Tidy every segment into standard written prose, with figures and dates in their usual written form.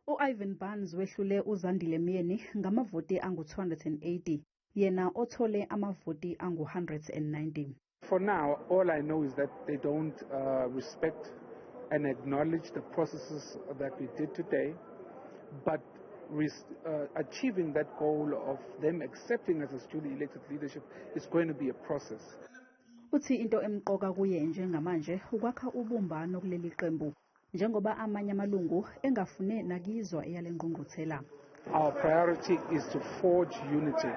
U-Ivan Barnes wehlule uZandile Myeni ngamavoti angu-280, yena othole amavoti angu-190. For now, all I know is that they don't respect and acknowledge the processes that we did today, but achieving that goal of them accepting us as duly elected leadership is going to be a process. Uthi into emqoka kuye njengamanje ukwakha ubumbano kuleli qembu, njengoba amanye amalungu engafune nakizwa eyale ngqungquthela. Our priority is to forge unity,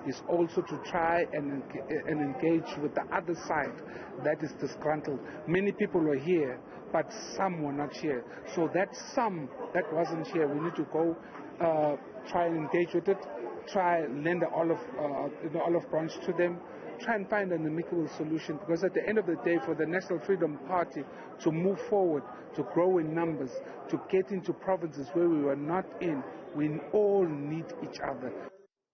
is also to try and engage with the other side that is disgruntled. Many people were here, but some were not here. So that some that wasn't here, we need to go try and engage with it, try and lend the olive branch to them, try and find an amicable solution, because at the end of the day, for the National Freedom Party to move forward, to grow in numbers, to get into provinces where we were not in, we all need each other.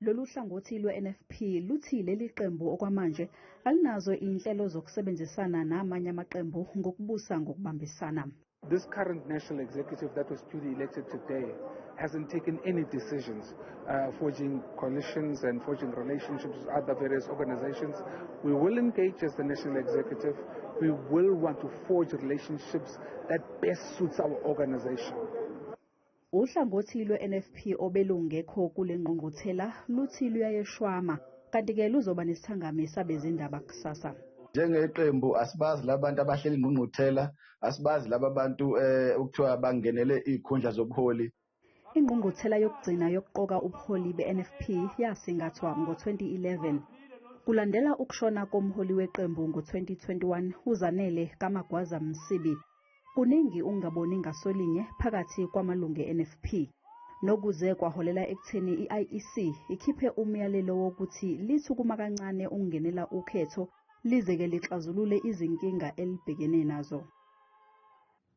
Lolu hlangothi lwe-NFP luthi leli qembu okwamanje alinazo inhlelo zokusebenzisana namanye amaqembu ngokubusa ngokubambisana. This current national executive that was duly elected today hasn't taken any decisions, forging coalitions and forging relationships with other various organizations. We will engage as the national executive. We will want to forge relationships that best suits our organization. Uhlangothi lwe-NFP obelungekho kule ngqungquthela luthi luyayeshwama, kanti-ke luzoba nesithangami sabezindaba kusasa. Njengeqembu asibazi labantu abahleli ingqungquthela, asibazi laba bantu okuthiwa bangenele izikhundla zobuholi. Ingqungquthela yokugcina yokuqoka ubuholi be-NFP yasingathwa ngo-2011 kulandela ukushona komholi weqembu ngo-2021, uZanele kaMagwaza Msibi. Kuningi ukungaboni ngasolinye phakathi kwamalungu e-NFP, nokuze kwaholela ekutheni i-IEC ikhiphe umyalelo wokuthi lithi ukuma kancane ukungenela ukhetho lize-ke lixazulule izinkinga elibhekene nazo.